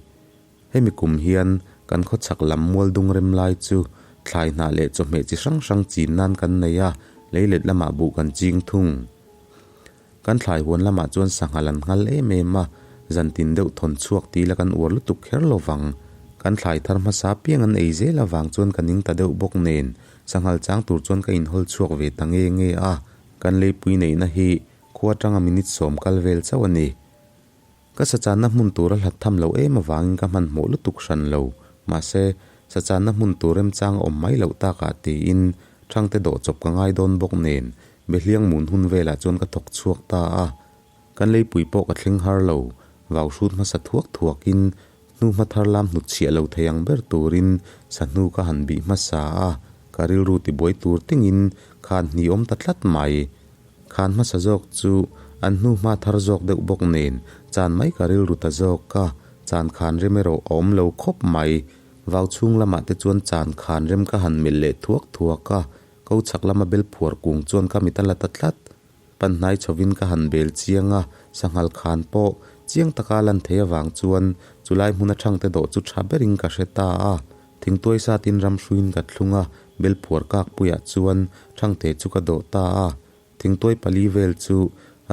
Hemi kum hian kan khawchhak lam mual dung rem lai chu thlai hnah leh chawhmeh chi hrang hrang chin nan kan nei a, leilet lamah buh kan ching thung. Kan thlai huan lamah chuan sanghal an nghal em em a, zantin deuh thawn chhuak ti ila kan uar lutuk kher lo vang. Kan thlai thar hmasa piang an ei zel avang chuan ka ning ta deuh bawk nen, sanghal chang tur chuan ka inhawl chhuak ve ta nge nge a. Kan leipui neihna hi khua atanga minute 10 kal vel chauh a ni. Ka sachanna hmun tur a hlat tham loh em avangin ka hmanhmawh lutuk hran lo. Mahse, sachanna hmun tur remchang a awm mai loh takah tiin Thangte dawh chawp ka ngai dawn bawk nen Behliang mun hun velah chuan ka thawk chhuak ta a. Kan leipui pawh ka thleng har lo. Vau hrut hmasa thuak thuakin hnu hma thar lam hnut chhiah lo thei ang ber turin sahnu ka han bih hmasa a, ka rilru tibuai tur tingin khan hni awm ta tlat mai. Khan hmasa zawk chu an hnu hma thar zawk deuh bawk nen chan mai ka rilru ta zawk a, chan khan rem erawh a awm lo khawp mai. Vau chhung lamah te chuan chan khan rem ka han melh leh thuak thuak a, ko chhak lama bel phuar kung chuan ka mit a la ta tlat. Panhnai chhovin ka han bel chiang a, sanghal khan pawh chiang taka a lan theih avang chuan chulai hmun aṭhangte dawh chu ṭha berin ka hre ta a. Thingtuai satin ram hruiin ka thlung a, bel phuar kak puiah chuan ṭhangte chu ka dawh ta a. Thingtuai pali vel chu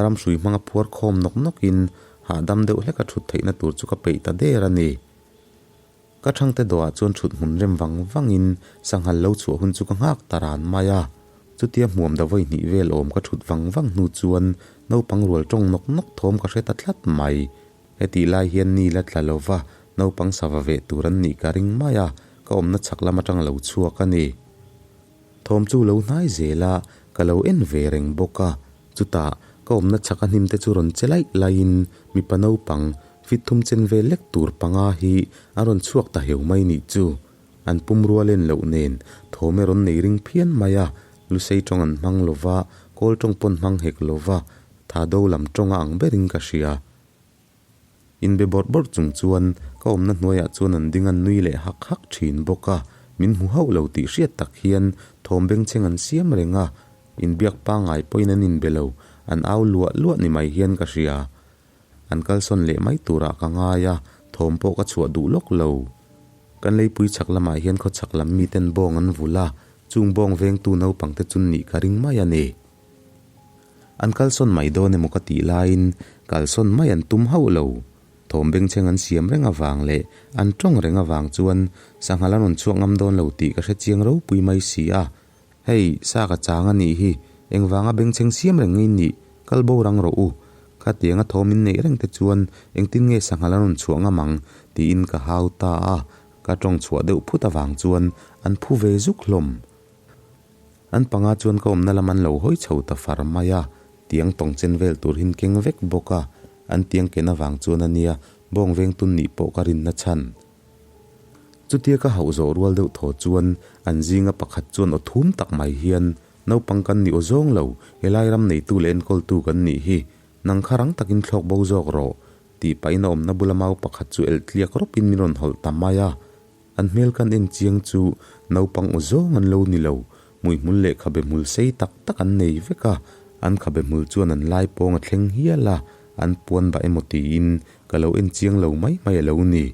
ram hrui hmanga phuar khawm nawk nawkin hahdam deuh hleka ṭhut theihna tur chu ka peih ta der a ni. Ka thangte dawhah chuan thut hmun rem vang vangin sanghal lo chhuah hun chu ka nghak ta ran mai a. Chutia hmuam da vawi hnih vel awm ka thut vang vang hnu chuan naupang rual tawng nawk nawk thawm ka hre ta tlat mai. Hetih lai hian ni la tla lova naupang sava veh tur an nih ka ring mai a, ka awmna chhak lam atang lo chhuak a ni. Thawm chu lo hnai zel a, ka lo en ve reng bawk a. Chutah, ka awmna chhak a hnim te chu rawn che laih laihin mipa naupang fit thum chen vel lek tur panga hi a rawn chhuak ta heu mai nih chu. An pum rual en loh nen thawm e rawn nei ring phian mai a, lusei tawng an hmang lo va, kawl tawng pawn hmang hek lo va, tha do lam tawng a ang berin ka hria. Inbe bawrh bawrh chung chuan ka awmna hnuaiah chuan an ding an nui leh hak hak thin bawk a, min hmu hauh lo tih hriat tak hian thawm bengchheng an siam reng a, inbiak pangngai pawhin an inbe lo, an au luah luah ni mai hian ka hria. An kalsawn leh mai turah ka ngai a, thawm pawh ka chhuah duh lawk lo. Kan leipui chhak lamah hian khawchhak lam miten bawng an vul a, chung bawng vengtu naupangte chu nih ka ring mai a ni. An kalsawn mai dawn emaw ka tih laiin kalsawn mai an tum hauh lo. Thawm bengchheng an siam reng avang leh an tawng reng avang chuan sanghal an rawn chhuak ngam dawn lo tih ka hre chiang ropui mai si a. Hei, sa ka chang a nih hi, engvanga bengchheng siam reng nge nih, kal bo rang rawh u. Khatianga thawm in neih reng te chuan engtin nge sanghal an rawn chhuah ngam ang tiin ka hau ta a, ka tawng chhuah deuh phut avang chuan an phu ve zuk hlawm. An panga chuan ka awmna lam an lo hawi chho ta far mai a, tiang tawng chen vel tur hin keng vek bawk a, an tiang ken avang chuan a nia bawng veng tun nih pawh ka rinna chhan. Chutia ka hauh zawh rual deuh thaw chuan an zinga pakhat chuan aw thum tak mai hian, Naupang kan ni aw zawng lo, helai ram neitu leh enkawltu kan nih hi, nang kha rang takin thlawk bo zawk rawh, tih pahin a awmna bula mau pakhat chu elh tliak rawpin min rawn hawlh ta mai a. An hmel kan en chiang chu naupang aw zawng an lo ni lo, hmuihmul leh khabe hmul sei tak tak an nei vek a, an khabe hmul chuan an lai pawng a thleng hial a, an puan bah emaw tiin ka lo en chiang lo mai mai a lo ni.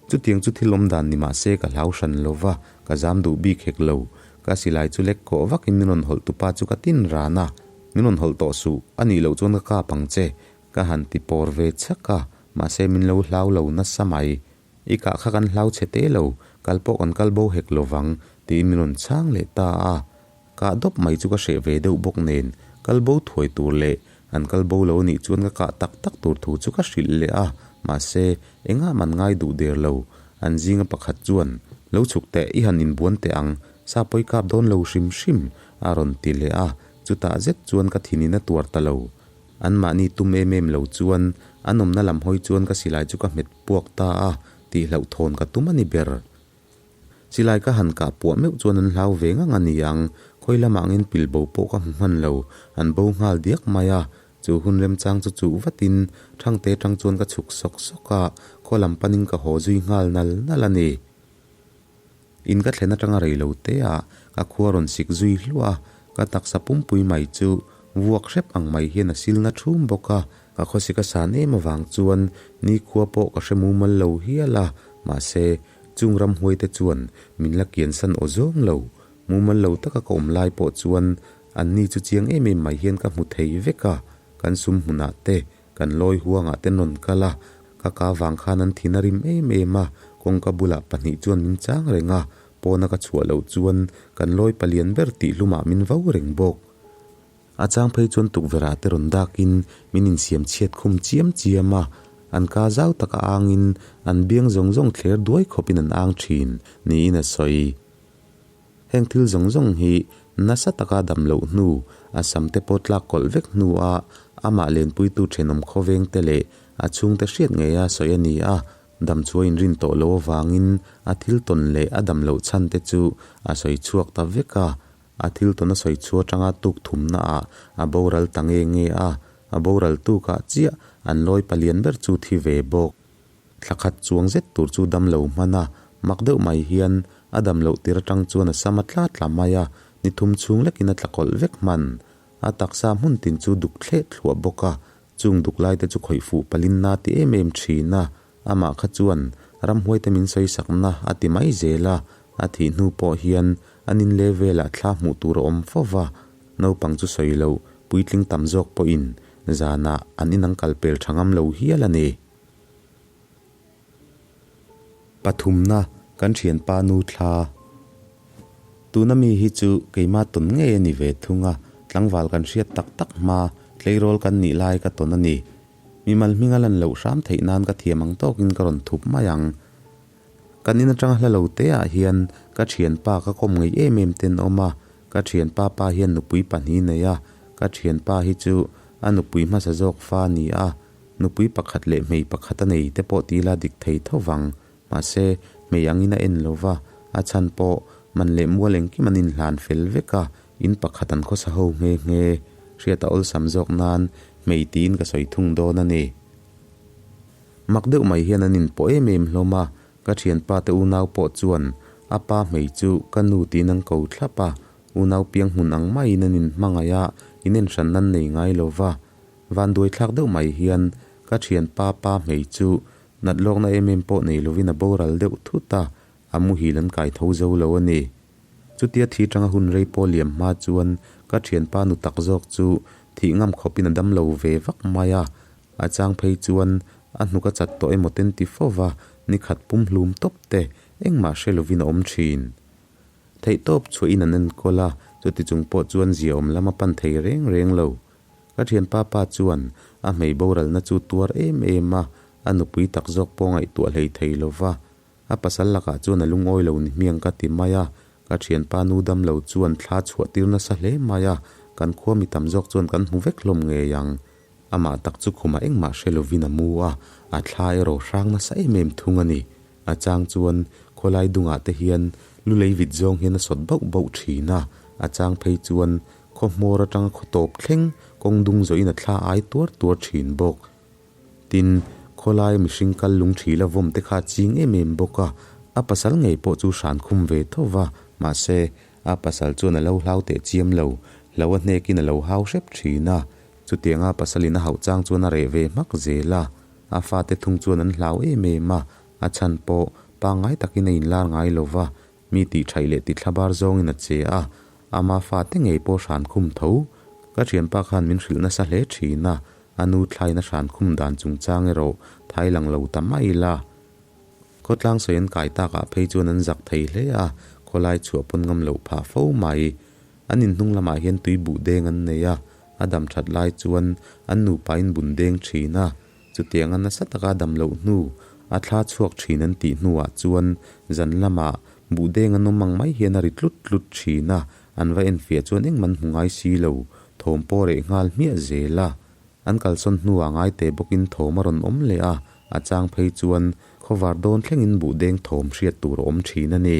Chutiang chu thil awm dan ni mah se ka hlau hran lo va, ka zam duh bik hek lo. Ka silai chu lek kawh vakin min rawn hawlh tupa chu ka tin ran a, Min rawn hawlh tawh suh, a nih loh chuan ka kap ang che, ka han ti pawr ve chak a, mahse min lo hlau lo nasa mai. I kah kha kan hlau chhe te lo, kal pawh kan kal bo hek lo vang, tiin min rawn chhang leh ta a. Kah dawp mai chu ka hreh ve deuh bawk nen, kal bo thuai tur leh an kal bo lo anih chuan ka kah tak tak tur thu chu ka hrilh leh a, mahse, engah man ngai duh der lo. An zinga pakhat chuan, Lo chhuk teh, i han inbuan teh ang, sa pawi kap dawn lo hrim hrim, a rawn ti leh a, chutah zet chuan ka thinin a tuar ta lo. Anmahni tum em em lo chuan an awmna lam hawi chuan ka silai chu ka hmet puak ta a, tihhlauhthawn ka tum a ni ber. Silai ka han kah puah meuh chuan an hlau ve ngang a ni ang, khawi lamah angin pil bo pawh ka hmu hman lo, an bo nghal diak mai a, chu hun remchang chu chuh vatin Thangte atang chuan ka chhuk sawk sawk a, khaw lam panin ka haw zui nghal nal nal a ni. In ka thlen atanga rei lo te ah ka khua rawn sik zui hluah a, ka taksa pumpui mai chu vuak hrep ang mai hian a silna thum bawk a, ka khawsik a san em avang chuan nikhua pawh ka hre mumal lo hial a, mahse Chung ramhuaite chuan min la kiansan aw zawng lo, mumal lo taka ka awm lai pawh chuan anni chu chiang em em mai hian ka hmu thei vek a, kan sum hmunah te, kan lawi huangah te rawn kal a, ka ka vang khan an thin a rim em em a, kawngka bulah pahnih chuan min chang reng a, pawna ka chhuah loh chuan kan lawi palian ber tih hlumah min vo reng bawk. A chang phei chuan tukverh ah te rawn dakin min insiam chhiat khum chiam chiam a, an ka zau tak a angin an biang zawng zawng thler duai khawpin an ang thin niin a sawi. Heng thil zawng zawng hi nasa taka dam loh hnu, a sam te pawh tlak kawlh vek hnua amah lenpuitu thenawm khawveng te leh a chhungte hriat ngeia sawi a ni a, dam chu a inrin tawh loh avangin a thil tawn leh a dam loh chhan te chu a sawi chhuak ta vek a, A thil tawn a sawi chhuah atanga tuk thumna ah a boral ta nge nge a, a boral tuk ah chiah an lawi palian ber chu thi ve bawk. Thla khat chuang zet tur chu dam lo hman a, mak deuh mai hian a dam loh tir atang chuan a sam a tla tla mai a, ni thum chhung lekin a tla kawlh vek hman. A taksa hmun tin chu duk thleh thluah bawk a, chung duk lai te chu khawih fuh palin na ti em em thin a, Amah kha chuan ramhuaite min sawi sakna a ti mai zel a, a thih hnu pawh hian an in leh velah thla hmuh tur a awm fo va, naupang chu sawi loh puitling tam zawk pawhin zanah an in an kal pel tha ngam lo hial a ni. Pathumna, kan thianpa nu thla. Tuna mi hi chu keima tawn ngei a ni ve thung a, tlangval kan hriat tak tak hma, tleirawl kan nih lai ka tawn a ni. Mimal hming a lan loh hram theih nan ka thiam ang tawkin ka rawn thup mai ang. Kan in atanga hla lo te ah hian ka thianpa ka kawm ngei em em ten awm a, ka thianpa pa hian nupui pahnih nei a, ka thianpa hi chu a nupui hmasa zawk fa a ni a, nupui pakhat leh hmei pakhat a nei te pawh ti ila dik thei tho vang. Mahse, hmei angin a en lo va, a chhan pawh man leh mual engkim an inhlan fel vek a, in pakhat an khawsa ho nghe nghe. Hriat a awlsam zawk nan hmei tiin ka sawi thung dawn a ni. Mak deuh mai hian an inpawh em em hlawm a, ka thianpa te unau pawh chuan a pa hmei chu ka nu tiin an ko thlap a, unau piang hmun ang maiin an inhmangaih a, inenhran nan nei ngai lo va. Vanduai thlak deuh mai hian ka thianpa pa hmei chu Nat lawkna em em pawh nei lovin a boral deuh thut a, a muhil an kai tho zo lo a ni. Chutia thi tanga hun rei pawh liam hma chuan ka thianpa nu tak zawk chu thih ngam khawpin a dam lo ve vak mai a, a chang phei chuan A hnuk a chat tawh emaw ten ti fo va, ni khat pum hlum tawp te engmah hre lovin a awm thin. Theihtawp chhuahin an enkawl a, chuti chung pawh chuan ziaawm lam a pan thei reng reng lo. Ka thianpa pa chuan a hmei boralna chu tuar em em a, a nupui tak zawk pawh ngaihtuah hlei thei lo va. A pasal lakah chuan a lungawi lo ni hmiang ka ti mai a, ka thianpa nu dam lo chuan thla chhuah tir nasa hle mai a, kan khua mi tam zawk chuan kan hmu vek hlawm ngei ang. Amah tak chu khumah engmah hre lovin a mu a, a thla erawh hrang nasa em em thung a ni. A chang chuan khawlai dungah te hian lu lei vit zawng hian a sawt bauh bauh thin a, a chang phei chuan khaw hmawr atanga khaw tawp thleng kawng dung zawhin a thla ai tuar tuar thin bawk. Tin, khawlaia mihring kal lung thila vawm te kha a ching em em bawk a, a pasal ngei pawh chu hran khum ve tho va, mahse, a pasal chuan a lo hlau teh chiam lo, hlo a hnekin a lo hau hrep thin a, chutianga pasalin a hauh chang chuan a reh ve hmak zel a, a fate thung chuan an hlau em em a, a chhan pawh pangngai takin a inlar ngai lo va, Mi tih thaih leh ti thlabar zawngin a che a, ama fate ngei pawh hran khum tho. Ka thianpa khan min hrilh nasa hle thin a, a nu thlain a hran khum dan chungchang erawh thai lang lo ta mai la. Khawtlang sawi an kai takah phei chuan an zak thei hle a, khawlai chhuah pawn ngam loh phah fo mai. An inhnung lamah hian tui buh deng an nei a, a dam that lai chuan an nupain bun deng thin a, Chutianga nasa taka dam loh hnu, a thla chhuak thin an tih hnuah chuan zan lamah buhdeng an awm ang mai hian a ri tlut tlut thin a, an va enfiah chuan engmah an hmu ngai si lo, thawm pawh reh nghal hmiah zel a. An kalsawn hnuah ngaite bawkin thawm a rawn awm leh a, a chang phei chuan khawvar dawn thlengin buhdeng thawm hriat tur a awm thin a ni.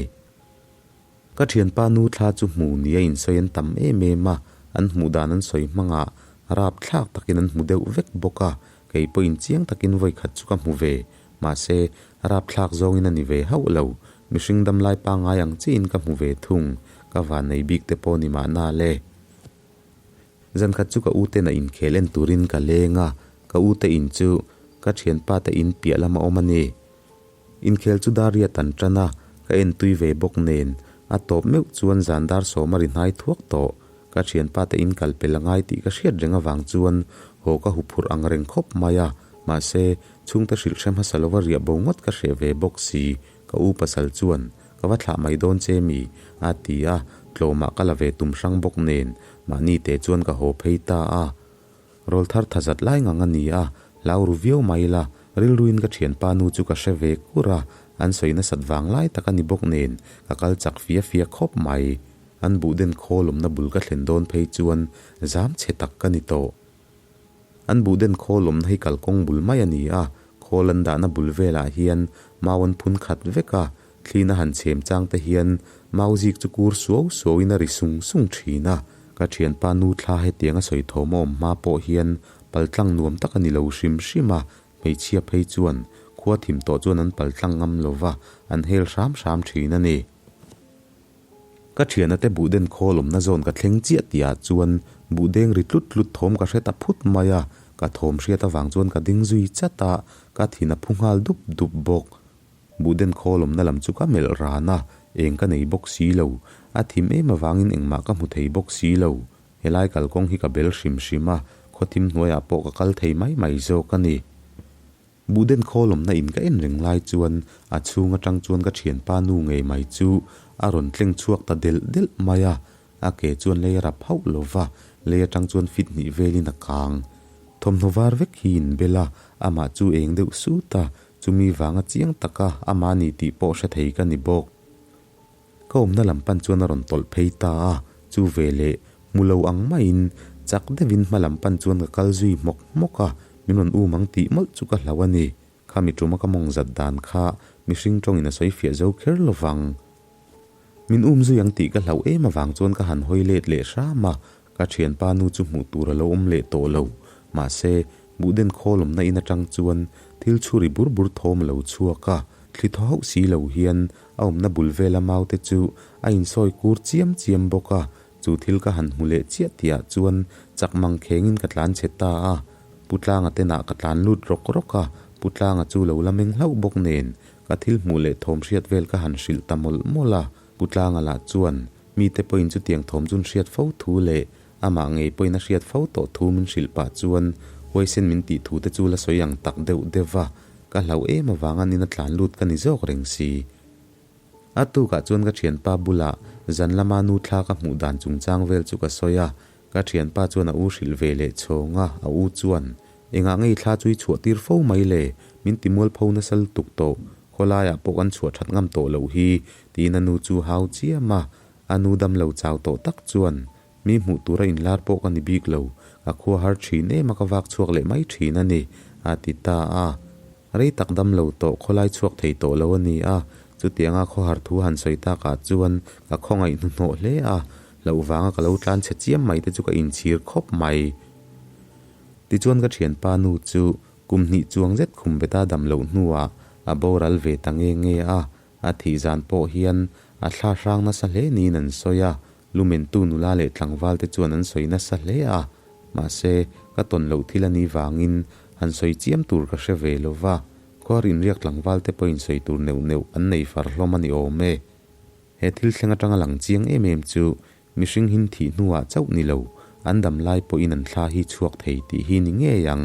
Ka thianpa nu thla chu hmu nia insawi an tam em em a, an hmuh dan an sawi hmangah rap thlak takin an hmu deuh vek bawk a, kei pawhin chiang takin vawi khat chu ka hmu ve, mahse rap thlak zawngin a ni ve hauh lo, mihring damlai pangngai ang chiahin ka hmu ve thung, ka vannei bik te pawh ni mahna le. Zan khat chu ka u ten a inkhel en turin ka leng a, ka u te in chu ka thianpa te in piah lama awm a ni. Inkhel chu dar riat an tan a, ka en tui ve bawk nen, a tawp meuh chuan zan dar sawm a ri hnai thuak tawh. Ka thianpa te in kal pel a ngai tih ka hriat reng avang chuan haw ka huphurh ang reng khawp mai a, mahse, chhungte hrilh hre hmasa lova riah bo ngawt ka hreh ve bawk si, ka u pasal chuan ka va thlah mai dawn che mi? a ti a, tlawmah ka la ve tum hrang bawk nen, mahni te chuan ka haw phei ta a. Rawl thar tha zat lai ngang a ni a, hlau ru viau mai la, rilruin ka thianpa nu chu ka hre ve kur a, an sawi nasat vang lai tak a ni bawk nen, ka kal chak fia fia khawp mai. An buh den khawl awmna bul ka thlen dawn phei chuan zam chhe tak ka ni tawh. An buh den khawl awmna hi kalkawng bul mai a ni a, khawl an dahna bul velah hian mau an phun khat vek a, Thlin a han chhem chang te hian mau zik chu kur suau suau in a ri sung sung thin a, ka thianpa nu thla hetiang a sawi thawm a awm hma pawh hian paltlang nuam tak a ni lo hrim hrim a, hmeichhia phei chuan khua thim tawh chuan an paltlang ngam lo va, an hel hram hram thin a ni. Ka thiana te buhden khawl awmna zawn ka thleng chiah tih ah chuan buhdeng ri tlut tlut thawm ka hre ta phut mai a, ka thawm hriat avang chuan ka ding zui chat a, ka thin a phu nghal dup dup bawk. Buhden khawl awmna lam chu ka melh ran a, eng ka nei bawk si lo. A thim em avangin engmah ka hmu thei bawk si lo. Helai kalkawng hi ka bel hrim hrim a, khawthim hnuaiah pawh ka kal thei mai mai zawk a ni. Buhden khawl awmna in ka en reng lai chuan a chhung atang chuan ka thianpa nu ngei mai chu a rawn tleng chhuak ta delh delh mai a, a ke chuan lei a rap hauh lo va, lei atang chuan fit hnih velin a kang. Thawmhnaw var vek hi inbel a, amah chu eng deuh sut a, Chumi vanga chiang taka amah ni tih pawh hre thei ka ni bawk. Ka awmna lam pan chuan a rawn tawlh phei ta a, chu veleh hmu lo ang maiin chak deuhin hma lam pan chuan ka kal zui hmawk hmawk a, min rawn um ang tih mawlh chu ka hlauh a ni. Khami tuma ka mawng zat dan kha mihring tawngin a sawi fiah zo kher lo vang. Min um zui ang tih ka hlauh em avang chuan ka han hawi let leh hram a, ka thianpa nu chu hmuh tur a lo awm leh tawh lo. Mahse, buhden khawl awmna in atang chuan thil chhuri bur bur thawm a lo chhuak a, thli thaw hauh si lo hian a awmna bul vela maute chu a insawi kur chiam chiam bawk a, chu thil ka han hmu leh chiah tihah chuan chak mang khengin ka tlan chhe ta a. Pu Tlanga tenah ka tlan lut rawk rawk a, Pu Tlanga chu lo la meng hlauh bawk nen Ka thil hmuh leh thawm hriat vel ka han hrilh ta mawlh mawlh a, Pu Tlanga lah chuan mite pawhin chutiang thawm chun hriat fo thu leh amah ngei pawhin a hriat fo tawh thu min hrilh pah chuan Huaisen min tih thu te chu la sawi ang tak deuh deuh va, ka hlauh em avanga nina tlan lut ka ni zawk reng si. A tukah chuan ka thianpa bulah zan lama nu thla ka hmuh dan chungchang vel chu ka sawi a, ka thianpa chuan a u hrilh ve leh chhawng a, a u chuan, Engah ngei thla chu i chhuah tir fo mai le, min ti mualpho nasa lutuk tawh, khawlaiah pawh kan chhuah that ngam tawh loh hi, tiin a nu chu hau chiam a, a nu damlo chau tawh tak chuan, Mi hmuh tura inlar pawh ka ni bik lo, ka khua har thin em a ka vak chhuak leh mai thin a ni, a ti ta a. Rei tak dam lo tawh khawlai chhuak thei tawh lo a ni a, chutianga khawhar thu han sawi takah chuan ka khawngaih hnuhnawh hle a, hlauh vanga ka lo tlan chhe chiam mai te chu ka inchhir khawp mai. Tichuan ka thianpa nu chu kum hnih chuang zet khum beta dam loh hnuah a boral ve ta nge nge a, a thih zan pawh hian a thla hrang nasa hle niin an sawi a, Lumentu nula leh tlangval te chuan an sawi nasa hle a, mahse, ka tawn loh thil a nih vangin han sawi chiam tur ka hre ve lo va, khuar inriak tlangval te pawhin sawi tur neuh neuh an nei far hlawm a ni awm e. He thil thleng atanga lang chiang em em chu mihring hin thih hnuah chauh ni lo, an dam lai pawhin an thla hi chhuak thei tih hi ni ngei ang.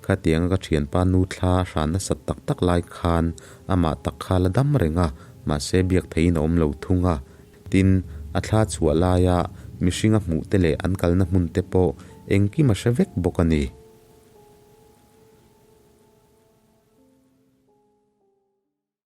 Khatianga ka thianpa nu thla a hran nasat tak tak lai khan amah tak kha la dam reng a, mahse biak theihin a awm lo thung a. Tin, a thla chhuah laia mihring a hmuh te leh an kalna hmun te pawh engkim a hre vek bawk a ni.